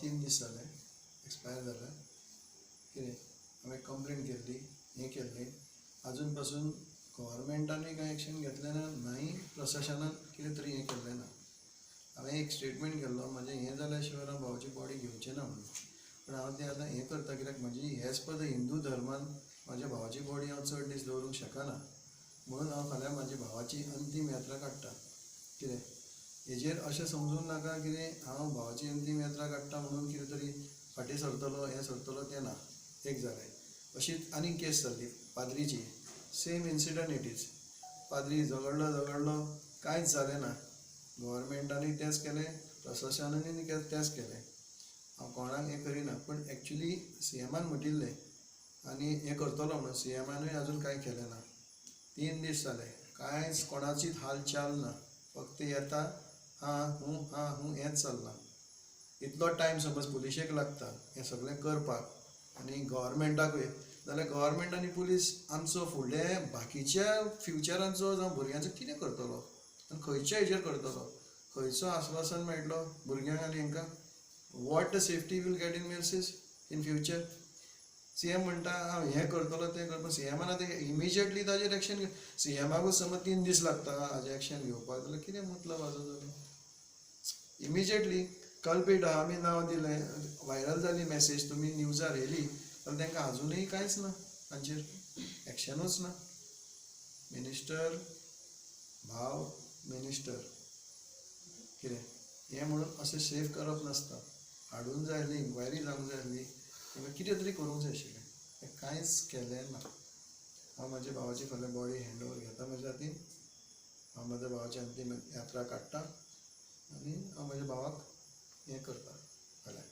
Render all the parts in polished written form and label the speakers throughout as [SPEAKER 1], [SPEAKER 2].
[SPEAKER 1] 3 दीस जाले एक्सपायर जाले. कितें हांवें कंप्लेन केल्ली, हें केल्लें, आजून पासून गव्हर्मेंटानूय कांय एक्शन घेतलें ना, नाय प्रशासनान कितें तरी हें केल्लें ना. हांवें एक स्टेटमेंट केल्लो, म्हजें हें जाल्या शिवाय हांव भावाची बॉडी घेवचें ना म्हणून. पूण हांव तें आतां हें करता, कित्याक म्हजी एज पर the Hindu धर्मान म्हाज्या भावाची बॉडी हांव चड दीस दवरूंक शकना, म्हणून हांव फाल्यां म्हाज्या भावाची अंतीम यात्रा काडटा. कितें हेजेर अशें समजूंक नाका, कितें हांव भावाची अंतीम यात्रा काडटा म्हणून कितें तरी फाटीं सरतलो, हें सरतलो, तें ना. एक जालें. अशीच आनीक केस जाल्ली पाद्रीची, सेम इन्सिडंट it is. पाद्री झगडलो झगडलो, कांयच जालें ना. गव्हर्मेंटानूय तेंच केलें, प्रशासनानूय तेंच केलें. हांव कोणाक हें करिना, पूण एक्चुली सीएमान म्हटिल्लें आनी हें करतलो म्हणून, सीएमानूय अजून कांय केलें ना. 3 दीस जाले, कांयच कोणाचीच हालचाल ना. फक्त येता, हां हूं, हां हूं, हेंच चल्लां. इतलो टायम समज पुलिशेक लागता हें सगळें करपाक आनी गव्हर्मेंटाकूय, जाल्यार गव्हर्मेंट आनी पुलीस आमचो फुडले बाकीच्या फ्युचरांचो जावं भुरग्यांचो कितें करतलो आनी खंयच्या हेजेर करतलो? खंयचो आस्वासन मेळटलो भुरग्यांक आनी हांकां? What the safety will get in Merces in future? CM म्हणटा हांव हें करतलो, तें करतलो. सीएमान आतां इमिजिएटली ताजेर एक्शन. सीएमाकूच समज 3 दीस लागता हाजें एक्शन घेवपाक, जाल्यार कितें मतलब आसा ताजो? इमिजिएटली कल्प्रीट आमी नांव दिलें, व्हायरल जाली मॅसेज, तुमी न्यूजार येयली, जाल्यार तांकां आजुनूय कांयच ना, तांचेर एक्शनूच ना. मिनिस्टर भाव मिनिस्टर कितें हें म्हणून अशें सेफ करप नासता. हाडून जाय आसली, इन्क्वायरी जावंक जाय आसली, तांकां कितें तरी करूंक जाय आशिल्लें, तें कांयच केलें ना. हांव म्हाज्या भावाची फाल्यां बॉडी हँड ओवर घेता म्हज्या हातीन. हांव म्हज्या भावाची अंतीम यात्रा काडटा आनी हांव म्हज्या भावाक हें करता फाल्यां.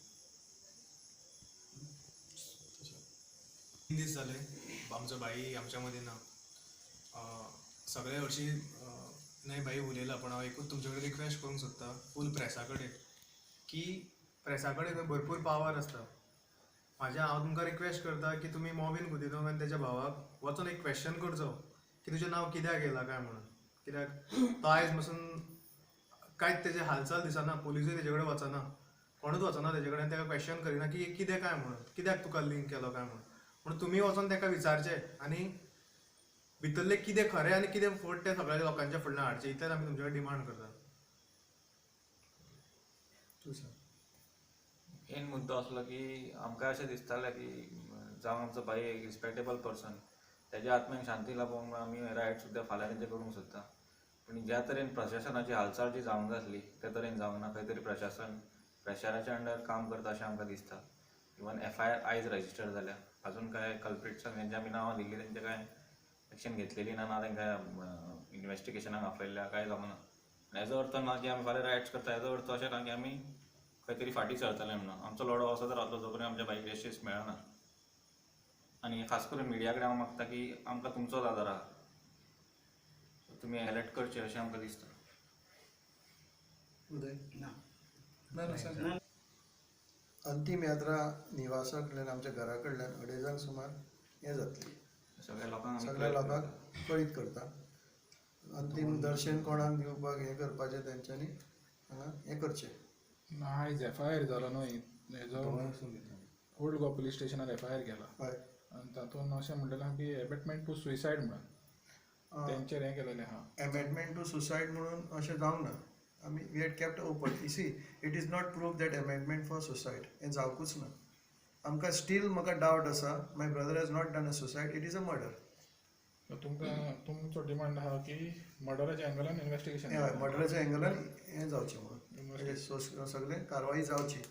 [SPEAKER 2] 3 दीस जाले आमचो भाई आमच्या मदीं ना. सगळे हरशीं न्हय भाई उलयला, पूण हांव एकूच तुमचे कडेन रिक्वेस्ट करूंक सोदता, फूल प्रेसा कडेन, की प्रेसा कडेन न्हय भरपूर पावर आसता. म्हाजें हांव तुमकां रिक्वेस्ट करता की तुमी मॉविन कुतिन्हो आनी तेज्या भावाक वचोन एक क्वेश्चन करचो की तुजें नांव कित्याक येयलां काय म्हणून. कित्याक तो आयज पासून कांयच तेजे हालचाल दिसना. पोलिसूय तेजे कडेन वचना, कोणूच वचना तेजे कडेन, ताका क्वेश्चन करिना की कितें काय म्हणून, कित्याक तुका लिंक केलो काय म्हणून. म्हणून तुमी वचोन ताका विचारचें आनी भितरलें कितें खरें आनी कितें फट तें सगळ्या लोकांच्या फुडल्यान हाडचें. इतलेंच आमी तुमचे कडेन डिमांड करतात.
[SPEAKER 1] तूं सांग.
[SPEAKER 3] मेन मुद्दो असलो की आमकां अशें दिसतालें की जावं आमचो भाई एक रिस्पेक्टेबल पर्सन, तेज्या आत्म्याक शांती लाभोंक म्हणून आमी रायट सुद्दां फाल्यां तेंचे करूंक सोदता. पूण ज्या तरेन प्रशासनाची हालचाल जी जावंक जाय आसली त्या तरेन जावंक ना. खंय तरी प्रशासन प्रेशराच्या अंडर काम करता अशें आमकां दिसता. इवन एफआयआर आयज रजिस्टर जाल्या, अजून काय कल्प्रिट्सांक तेंची आमी नांवां दिल्ली, तेंचे काय एक्शन घेतलेली ना, ना तांकां इन्वेस्टिगेशनाक आपयल्ल्या, कांय जावंक ना. हेजो अर्थ ना की आमी फाल्यां रायट्स करता, हेजो अर्थ अशें ना की आमी खंय तरी फाटीं सरतले म्हणून. आमचो लढो असोच रावतलो जो पर्यंत आमच्या भाईक जस्टीस मेळना. आनी खास करून मिडिया कडेन हांव मागता की आमकां तुमचोच आदार आहा, तुमी अलर्ट करचे अशें आमकां दिसता.
[SPEAKER 1] उदय.
[SPEAKER 4] ना.
[SPEAKER 1] ना ना, सांग. अंतीम यात्रा निवासा कडल्यान, आमच्या घरा कडल्यान अडेजांक सुमार हें जातली.
[SPEAKER 3] सगळ्या लोकांक आमी
[SPEAKER 1] सगळ्या
[SPEAKER 3] कळीत
[SPEAKER 1] लोकांक
[SPEAKER 3] करता.
[SPEAKER 1] कळीत करता. अंतीम दर्शन कोणाक दिवपाक हें करपाचें, तेंच्यांनी हांगा हें करचें.
[SPEAKER 5] ना, आयज एफआयआर जालो न्हय हेजो, ओल्ड गोवा पुलीस स्टेशनार एफआयआर केला. आनी तातूंत अशें म्हणलेलें की एबेटमेंट टू सुसायड म्हणून तेंचेर हें केलेलें आहा.
[SPEAKER 1] अमेंडमेंट टू सुसायड म्हणून अशें जावंक ना. आमी we had kept open. You see, it is not proof that amendment for suicide हें जावकूच ना. आमकां स्टील म्हाका डावट आसा, my brother has not done a suicide, it is a murder.
[SPEAKER 5] तुमकां तुमचो डिमांड आहा की मर्डराच्या एंगलान इन्वेस्टिगेशन?
[SPEAKER 1] हय, मर्डराच्या एंगलान हें जावचें म्हणून, म्हणजे सगळें कारवाई जावची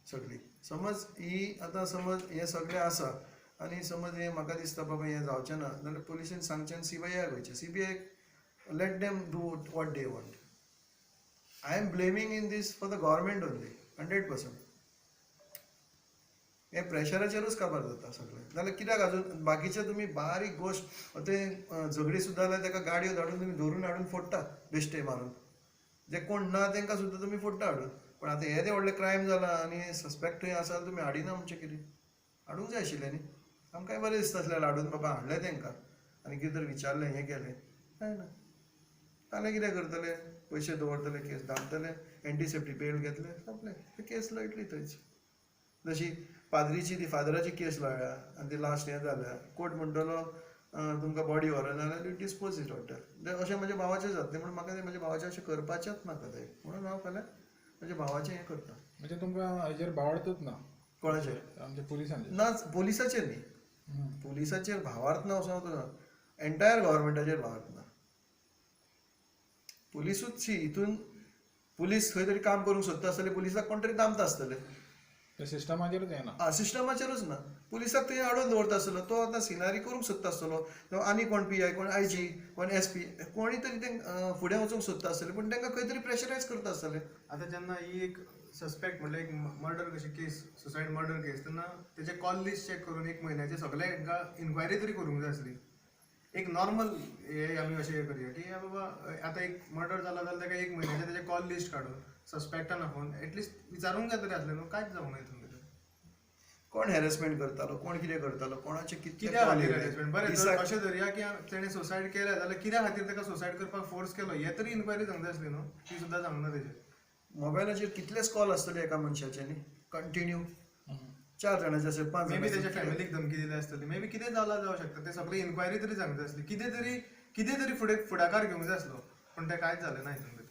[SPEAKER 1] सगळी. समज ही आतां समज हें सगळें आसा आनी समज हें म्हाका दिसता बाबा हें जावचें ना, जाल्यार पुलिशेन सांगचें आनी सीबीआयक वयचें. सीबीआयक let them do what they want. I am blaming in this for the government only, 100%. हें प्रेशराचेरूच काबार जाता सगळें. नाल्यार कित्याक अजून बाकीचे तुमी बारीक गोश्ट ते झगडी सुद्दां जाल्यार ताका गाडयो धाडून तुमी धरून हाडून फोडटा बेश्टे मारून. जे कोण ना तांकां सुद्दां तुमी फोडटा हाडून. पण आतां हे ते व्हडलें क्रायम जाला आनी सस्पेक्ट थंय आसा, तुमी हाडिना म्हणचे कितें? हाडूंक जाय आशिल्लें न्ही. आमकांय बरें दिसता आसलें हाडून, बाबा हाडलें तांकां आनी कितें तरी विचारलें, हें केलें. कांय ना. फाल्यां कितें करतले? पयशे दवरतले, केस दामतले, एंटीसेप्टीक बेल्ट घेतले, सोंपलें. केस लढली थंयच. जशी पाद्रीची ती फादराची केस लावल्या आनी ती लास्ट हें जाल्या, कोर्ट म्हणटलो तुमकां बॉडी व्हरना जाल्यार you dispose it वाडटा. अशें म्हज्या भावाचें जातलें म्हणून म्हाका तें म्हज्या भावाचें अशें करपाचेंच नाका तें, म्हणून हांव फाल्यां म्हज्या भावाचें हें करता.
[SPEAKER 5] म्हणजे तुमकां हेजेर भावार्थूच ना?
[SPEAKER 1] कोणाचेर?
[SPEAKER 5] आमच्या पुलिसांचेर.
[SPEAKER 1] ना, पोलिसाचेर न्ही, पोलिसाचेर भावार्थ ना असो हांव, एंटायर गव्हर्मेंटाचेर भावार्थ ना. पुलिसूच शी हितून पुलीस खंय तरी काम करूंक सोदता आसतले, पुलिसाक कोण तरी दामता आसतले.
[SPEAKER 5] त्या सिस्टमाचेरूच येना.
[SPEAKER 1] आं, सिस्टमाचेरूच ना, पुलिसाक थंय हाडून दवरता आसतलो, तो आतां सिनारी करूंक सोदता आसतलो, तो आनी कोण पी I, कोण I जी, कोण एस पी, कोणी तरी ते फुडें वचूंक सोदता आसतले, पूण तांकां खंय तरी प्रेशरायज करता आसतले.
[SPEAKER 2] आतां जेन्ना ही एक सस्पेक्ट म्हणल्यार एक मर्डर कशी केस, सुसायड मर्डर केस, तेन्ना तेजे कॉल लिस्ट चॅक करून एक म्हयन्याचे सगळे हांकां इन्क्वायरी तरी करूंक जाय आसली. एक नॉर्मल हे आमी अशें हें करया की बाबा आतां एक मर्डर जाला जाल्यार ताका एक म्हयन्याचे तेजे कॉल लिस्ट काडून सस्पेक्टान आपोवन एटलिस्ट विचारूंक जाय तरी आसलें न्हू, कांयच जावंक ना हितून भितर.
[SPEAKER 1] कोण हॅरेसमेंट करतालो, कोण कितें करतालो, कोणाचे कितले
[SPEAKER 2] कित्या
[SPEAKER 1] कॉल
[SPEAKER 2] खातीर
[SPEAKER 1] येयले.
[SPEAKER 2] हॅरेसमेंट? बरें,
[SPEAKER 1] दिसाक
[SPEAKER 2] अशें धरया की तेणें सुसायड केलें जाल्यार कित्या खातीर ताका सुसायड करपाक फोर्स केलो हें तरी इन्क्वायरी जावंक जाय आसली न्हू, ती सुद्दां जावंक ना तेजेर.
[SPEAKER 1] मोबायलाचेर कितलेच कॉल आसतले एका मनशाचे न्ही, कंटिन्यू 4 जाणांचे आसले, 5
[SPEAKER 2] मे बी
[SPEAKER 1] जाणांचे.
[SPEAKER 2] तेच्या फॅमिलीक धमकी दिल्या आसतली, मे बी कितें जालां जावं शकता, ते सगळी इन्क्वायरी तरी जावंक जाय आसली, कितें तरी फुडें फुडाकार घेवंक जाय आसलो, पूण तें कांयच जालें ना हितून भितर.